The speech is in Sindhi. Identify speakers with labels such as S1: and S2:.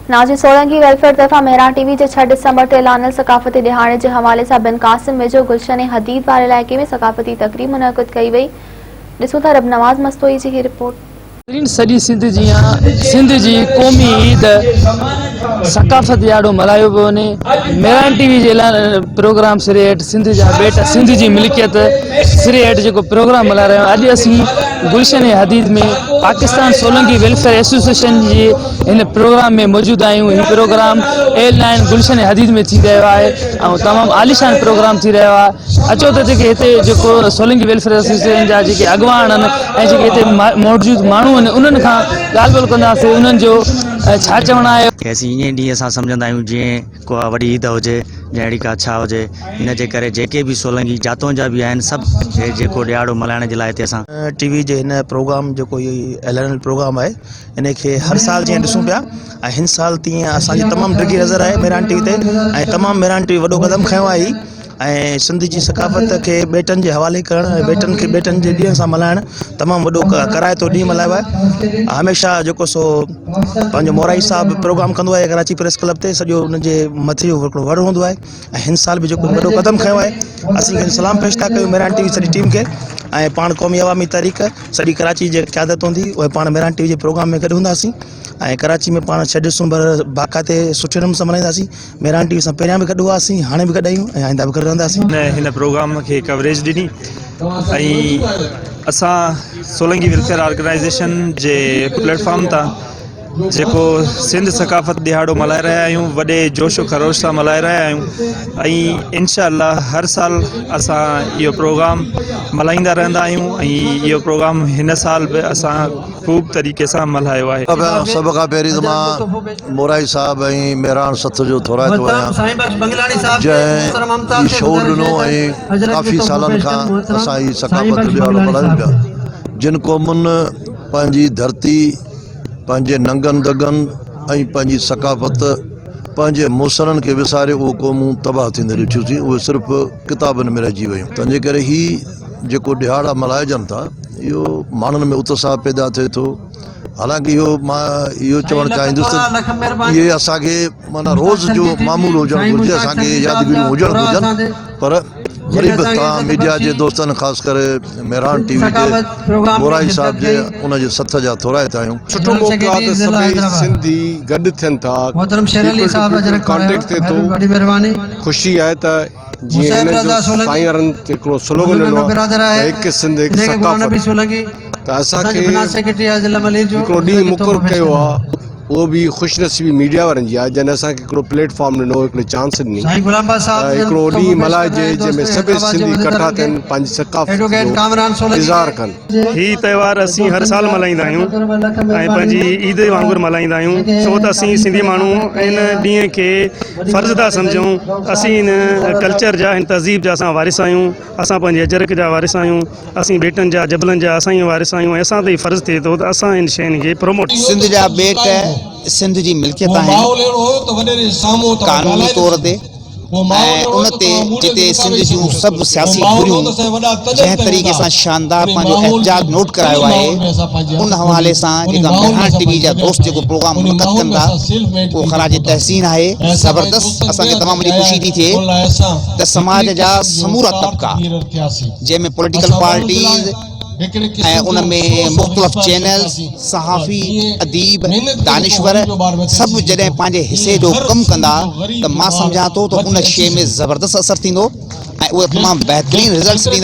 S1: ناظرين سولنگي ويلفيئر طرفان مهراڻ ٽي وي جي ڇهه ڊسمبر تي اعلانيل ثقافتي ڏهاڙي جي حوالي سان بن قاسم ويجهو گلشن حديد واري علائقي ۾ ثقافتي تقريب منعقد ڪئي وئي ڏسون ٿا ربنواز مستوئي جي هي رپورٽ.
S2: ناظرين سڄي سنڌ جيان سنڌ جي قومي عيد ثقافت ڏهاڙو ملهايو پيو وڃي مهراڻ ٽي وي جي اعلان پروگرام سري هيٺ سنڌ جا ٻيٽ سنڌ جي ملڪيت سري هيٺ جيڪو پروگرام ملهائي رهيا آهيون اڄ اسين گلشن حديد ۾ پاڪستان سولنگي ويلفيئر ايسوسيئيشن جي هن پروگرام ۾ موجود آهيون هي programme L nine Gulshan Hadeed ۾ ٿي رهيو آهي ۽ تمام عاليشان پروگرام ٿي رهيو آهي اچو ته جيڪي هتي جيڪو سولنگي ويلفيئر ايسوسيئيشن جا جيڪي اڳواڻ آهن ۽ جيڪي هتي موجود ماڻهو آهن انهن کان ڳالهه ٻولهه ڪنداسين انهن جو ڇا چوڻ آهي.
S3: کي اسين ائين ڏينهن اسان سمجهندا آهيون جيئن ڪا وڏي عيد هجي يا اهڙي ڪا ڇا هجي ان جي ڪري جيڪي به سولنگي جاتون جا به آهن سڀ هي جيڪو ڏهاڙو ملهائڻ جي لاء هتي اسان.
S4: ٽي وي جي هن پروگرام جيڪو هي اعلانيل پروگرام آهي ان کي هر سال جيئن ڏسون پيا ۽ هن سال تيئن اسان جي تمام ڊگهي نظر آهي مهراڻ ٽي وي تي ۽ تمام مهراڻ ٽي وي وڏو قدم کنيو آهي ۽ سنڌ جي ثقافت کي ٻيٽن جي حوالي ڪرڻ ۽ ٻيٽن کي ٻيٽن جي ڏينهن سان ملهائڻ تمام وڏو ڪرائتو ڏينهن ملهايو آهي هميشه جيڪو سو پنهنجو مورائي صاحب پروگرام ڪندو آهي ڪراچي پريس ڪلب تي سڄو ان جي مٿي جو هڪڙو وڙ هوندو آهي ۽ هن سال به جيڪو وڏو قدم کنيو آهي اسين کين سلام پيش ٿا ڪيون مهراڻ ٽي وي سڄي ٽيم کي ۽ پاڻ قومي عوامي تحريڪ سڄي ڪراچي جي قيادت هوندي اهي پاڻ مهراڻ ٽي وي جي پروگرام ۾ گڏ هونداسين ۽ ڪراچي ۾ پاڻ ڇهه ڊسمبر باقاعدي سٺي نموني سان ملهائينداسين مهراڻ ٽي وي سان پهريان به گڏ هئاسين هاڻي به گڏ آهيون ۽ آئنده به گڏ رهنداسين.
S5: هن پروگرام کي ڪوريج ڏني ۽ اسان سولنگي ويلفيئر آرگنائيزيشن جي پليٽ فارم تان جيڪو سنڌ ثقافت ڏهاڙو ملهائي رهيا آهيون وڏي جوش و خروش سان ملهائي رهيا آهيون ۽ انشاء الله هر سال اسان اهو پروگرام ملهائيندا رهندا آهيون ۽ اهو پروگرام هن سال به اسان خوب طريقي سان ملهايو آهي.
S6: سڀ کان پهرين ته مان مورائي صاحب ۽ مهراڻ سٿ جو ٿورائتو آهيان جنهن هي شعور ڏنو ۽ ڪافي سالن کان اسان هي ثقافت جو ڏهاڙو ملهايون پيا جن قومن پنهنجي ڌرتي پنهنجي ننگن دڳن ۽ پنهنجي ثقافت پنهنجي موسرن کي وساري اهو قومون تباهه ٿيندي ڏٺيوسين اهي صرف ڪتابن ۾ رهجي ويون تنهنجي ڪري هي جيڪو ڏهاڙا ملهائجن ٿا اهو ماڻهن ۾ اتساهه پيدا ٿئي ٿو حالانڪه اهو مان اهو چوڻ چاهيندس ته اهي اسانکي معنيٰ روز جو معمول هجڻ گهرجي اسانکي يادگيريون هجڻ گهرجن پر وري به توهان ميڊيا جي دوستن خاص ڪري مهراڻ ٽي وي جي مورائي صاحب جي ان جي سٿ جا ٿورائتا آهيون.
S7: سٺو موقعو آهي ته سڀئي سنڌي گڏ ٿين ٿا پيپل ٽو پيپل ڪانٽيڪٽ ٿئي ٿو خوشي آهي ته جيئن هن جو سائين وارن هڪڙو سلوگن ڏنو آهي ته هڪ سنڌ هڪ ثقافت ته اسان کي هڪڙو ڏينهن مقرر ڪيو آهي اهو به خوش نصيبي ميڊيا وارن جي آهي جن اسان کي هڪڙو پليٽ فارم ڏنو هڪڙي چانس ڏني ته هڪڙو ڏينهن ملهائجي جنهن ۾ سڀئي سنڌي ڪٺا ٿين پنهنجي ثقافت جو اظهار ڪن.
S5: هي تهوار اسين هر سال ملهائيندا آهيون ۽ پنهنجي عيد وانگر ملهائيندا آهيون ڇو ته اسين سنڌي ماڻهو ان ڏينهن کي فرض ٿا سمجهون اسين هن ڪلچر جا هن تهذيب جا اسان وارث آهيون اسان پنهنجي اجرڪ جا وارث آهيون اسين ٻيٽن جا جبلن جا اسان ئي وارث آهيون ۽ اسان تي ئي فرض ٿئي ٿو ته اسان هن شين کي پروموٽ
S8: سنڌ جا ٻيٽ سنڌ جي ملڪيت آهن قانوني طور تي. ۽ ان تي جتي سنڌ جون سڀ سياسي ڌريون جنهن طريقي سان شاندار پنهنجو احتجاج نوٽ ڪرايو آهي ان حوالي سان جيڪا مهراڻ ٽي وي جا دوست جيڪو پروگرام منعقد ڪن ٿا اهو خراج تحسين آهي زبردست اسان کي تمام وڏي خوشي ٿي ٿئي ته سماج جا سمورا طبقا جنهن ۾ پوليٽيڪل پارٽيز ۽ ان ۾ مختلف چينلز، صحافي، اديب، دانشور سڀ جڏهن پنهنجي حصي جو ڪم ڪندا ته مان سمجهان ٿو ته ان شيء ۾ زبردست اثر ٿيندو ۽ اهي تمام بهترين رزلٽس ڏيندا.